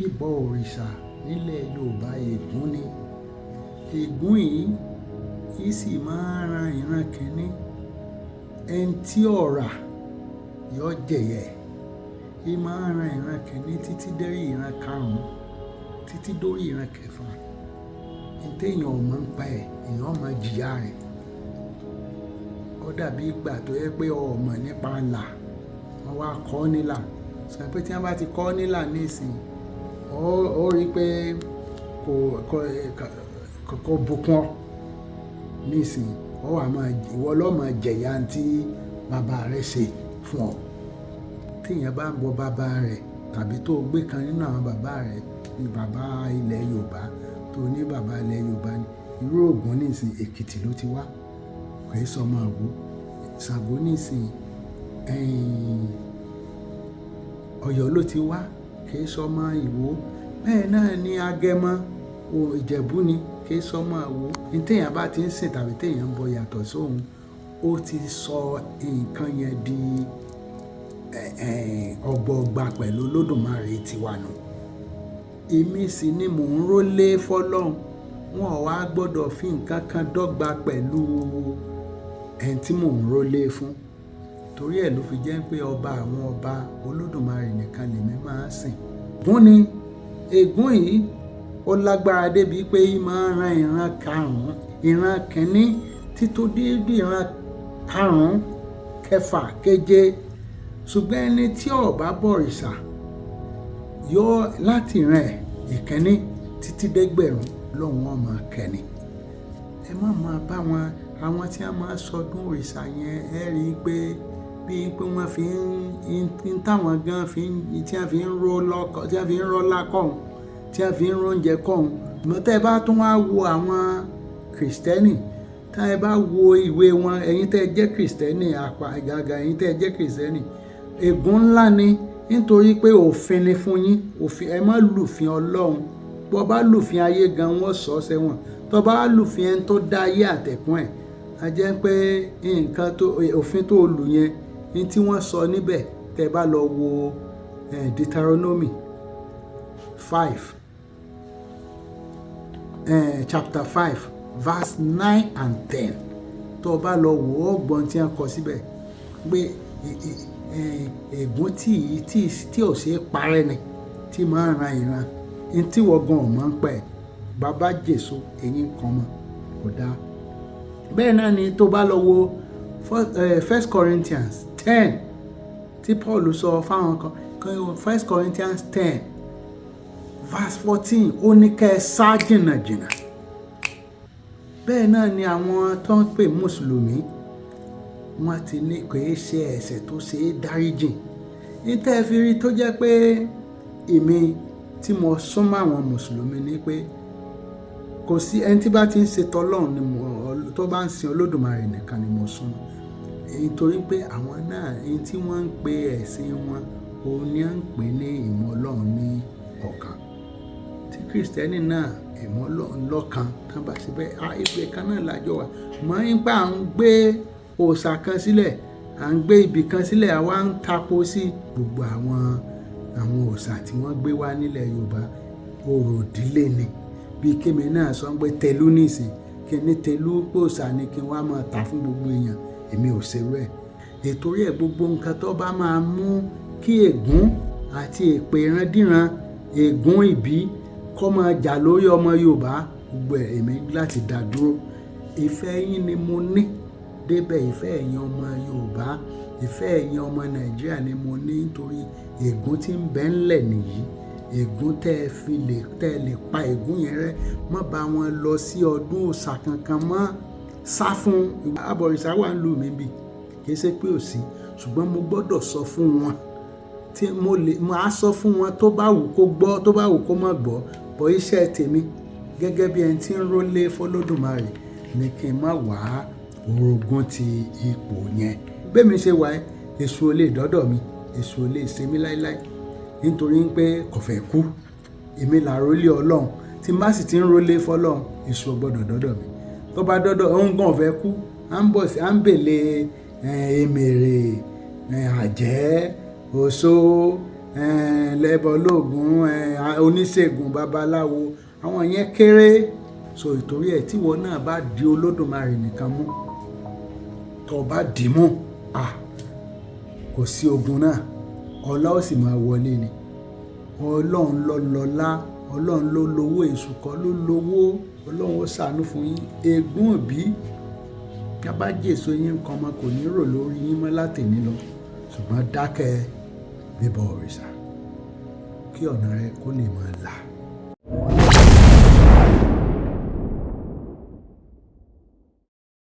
Bíbọ òrìṣà nílẹ̀ Yorùbá, ègún ni. Ègún yìí, í sì máa ń ran ìran kìíní. Ẹni tí ó rà yóò jẹ̀yà ẹ̀. Í máa ń ran ìran kìíní títí dé ìran karùn-ún, títí dórí ìran kẹfà. N tí èèyàn ò mọ̀ ń pa ẹ̀, èèyàn ó máa jìyà rẹ̀. Ó dàbí ìgbà tó jẹ́ pé o ò mọ̀ nípa ìlà, wọ́n wá kọ́ ọ nílà. Sọ pé tí wọ́n bá ti kọ́ ọ nílà níìsín, ó rí pé kò, kò, kò bùkún ọ níìsín. Ó wà máa, ìwọ ló máa jẹ̀yà tí bàbá rẹ ṣe fún ọ. Tí èèyàn bá ń bọ bàbá rẹ̀ tàbí tó gbé kan nínú àwọn bàbá rẹ̀ bí bàbá ilẹ̀ Yorùbá, tó ní bàbá ilẹ̀ Yorùbá ni. Irú Ògún níìsín, Èkìtì ló ti wá. Kò ì sọmọ Ìwó. Ṣàngó níìsín, ẹ̀yìn Ọ̀yọ́ ló ti wá, kì í sọmọ Ìwó. Bẹ́ẹ̀ náà ni Agẹmọ, Ìjẹ̀bú ni, kì í sọmọ Ìwó. N tí èèyàn bá ti ń sìn tàbí tí èèyàn ń bọ yàtọ̀ sóhun, ó ti sọ nǹkan yẹn di, ọgbọọgba pẹ̀lú Olódùmarè tiwa nù. Èmi sì ni mò ń rólé fọ́lọ́run. Wọn ò wá gbọdọ̀ fi nǹkan kan dọ́gba pẹ̀lú ẹni tí mò ń rólé fún. Torí ẹ ló fi jẹ́ pé ọba àwọn ọba Olódùmarè nìkan lèmi máa ń sìn. Ègún ni. Ègún yìí ó lágbára débi pé í máa ń ran ìran karùn-ún, ìran kìíní títí dé ìran karùn-ún, kẹfà, keje. Ṣùgbọ́n ẹni tí ò bá bọ òrìṣà yóò láti ìran ẹ̀ ìkíní títí dẹ́gbẹ̀rún lọ́hun ó máa kẹ́ni. Ẹ má máa bá wọn, àwọn tí wọ́n máa ń sọdún òrìṣà yẹn, ẹ rí i pé bí i pé wọ́n fi ń, ń táwọn gan fi ń, tí wọ́n fi ń ró lọ́kọ̀, tí wọ́n fi ń rọ́lá kọ́hun, tí wọ́n fi ń róúnjẹ kọ́hun. Ṣùgbọ́n tẹ́ ẹ bá tún wá wo àwọn Krìstẹ́nì, tí ẹ bá wo ìwé wọn, ẹ̀yin tí ẹ jẹ́ Krìstẹ́nì, àpá àgàgà ẹ̀yin tí ẹ jẹ́ Krìstẹ́nì, ègún ńlá ni nítorí pé òfin ni fún yín. Òfin, ẹ má lùfin Ọlọ́run. Bó bá lùfin ayé gan, wọ́n sọ ọ́ sẹ́wọ̀n. Tó bá lùfin ẹni tó dá ayé àtẹ̀kùn ẹ̀, a jẹ́ pé nǹkan tó, òfin tó lù yẹn, ní tí wọ́n sọ níbẹ̀, tẹ́ ẹ bá lọ wo, Deuteronomy 5, chapter 5, verse 9 and 10. Tó bá lọ wo, ó gbọ́n tí wọ́n kọ síbẹ̀ pé ègún tí ò ṣe é parẹ́ ni, tí máa ń ran ìran. N tí ìwọ gan ò mọ̀ ń pa ẹ̀, bàbá Jésù, eyín kan mọ́, kò dáa. Bẹ́ẹ̀ náà ni tó bá lọ wo First Corinthians 10 tí Paul sọ fáwọn kan, First Corinthians 10 verse 14, ó ní kí ẹ sá jìnnàjìnnà. Bẹ́ẹ̀ náà ni àwọn tó ń pè Mùsùlùmí, wọ́n ti ní kò ì ṣe ẹ̀ṣẹ̀ tó ṣe é dáríjìn. Ní tẹ́ ẹ fi rí tó jẹ́ pé èmi tí mo sún mọ́ àwọn Mùsùlùmí ni pé kò sí ẹni tí bá ti ń ṣe tọ́lọ́run ni mo, tó bá ń sin Olódùmarè nìkan ni mo sún mọ́. Nítorí pé àwọn náà, ẹni tí wọ́n ń pe ẹ̀sìn wọn, òun ni à ń pè ní ìmọ̀ Ọlọ́run ní ọ̀kan. Tí Krìstẹ́nì náà ìmọ̀ Ọlọ́run lọ́kan, tí wọ́n bá ṣe bẹ́ẹ̀, ibi kan náà làjọ wà. Mọ̀ nípa à ń gbé òòṣà kan sílẹ̀, à ń gbé ibì kan sílẹ̀, àwa ń tapo sí gbogbo àwọn òòṣà tí wọ́n gbé wá nílẹ̀ Yorùbá. Orò ìdílé ni. Bí kí èmi náà sọ pé Tẹ̀lú níìsín, kí ní Tẹ̀lú pé òòṣà ni kí n wá máa tà fún gbogbo èèyàn, èmi ò ṣe irú ẹ. Nítorí ẹ gbogbo nǹkan tó bá máa mú kí ègún àti èpè ìrandíran, ègún ìbí kó máa jà lórí ọmọ Yorùbá, gbogbo ẹ̀ èmi láti dá dúró. Ìfẹ́ yín ni mo ní débẹ̀, ìfẹ́ ẹ̀yin ọmọ Yorùbá, ìfẹ́ ẹ̀yin ọmọ Nàìjíríà ni mo ní nítorí ègún tí ń bẹ ńlẹ̀ nìyí. Ègún tẹ́ ẹ fi lè, tẹ́ ẹ lè pa ègún yẹn rẹ́, má bá wọn lọ sí ọdún òòṣà kankan mọ́. Sá fún abọ̀rìṣà wà ń lù mí bí, kì í ṣe pé ò sí, ṣùgbọ́n mo gbọdọ̀ sọ fún wọn tí mo lè, màá sọ fún wọn tó bá wù kó gbọ́, tó bá wù kó má gbọ́. Bọ̀ iṣẹ́ tèmi gẹ́gẹ́ bí ẹni tí ń rólé fọ́lódùmarè ni kí n má wá orogún ti ipò yẹn. Bí èmi ṣe wà ẹ́, èṣù ò lè dọ́dọ̀ mi, èṣù ò lè ṣe mí láíláí nítorí pé kò fẹ́ kú. Èmi làrólé Ọlọ́run. Tí n bá sì ti ń rólé fọ́lọ́run, èṣù ò gbọdọ̀ dọ́dọ̀ mi. Tó bá dọ́dọ̀, òun gan ò fẹ́ kú. À ń bọ̀ sí, à ń bèlè, èmèrè, àjẹ́, oṣó, Lẹ́bọ lóògùn, oníṣègùn, babaláwo, àwọn yẹn kéré. So ìtorí ẹ̀, tíwọ náà bá di Olódùmarè nìkan mú, tó bá dì mú, ah, kò sí ogun náà, ọlá ó sì máa wọlé ni. Ọlọ́run ló lọ́lá, Ọlọ́run ló lówó, èṣù kọ́ ló lówó. Ọlọ́run ó ṣàánú fún yín. Ègún òbí bá jèso yín nǹkan ọmọ kò ní rò lórí yín mọ́ látẹ̀ní lọ. Ṣùgbọ́n dákẹ́ bíbọ òrìṣà kí ọ̀nà rẹ kó lè máa là.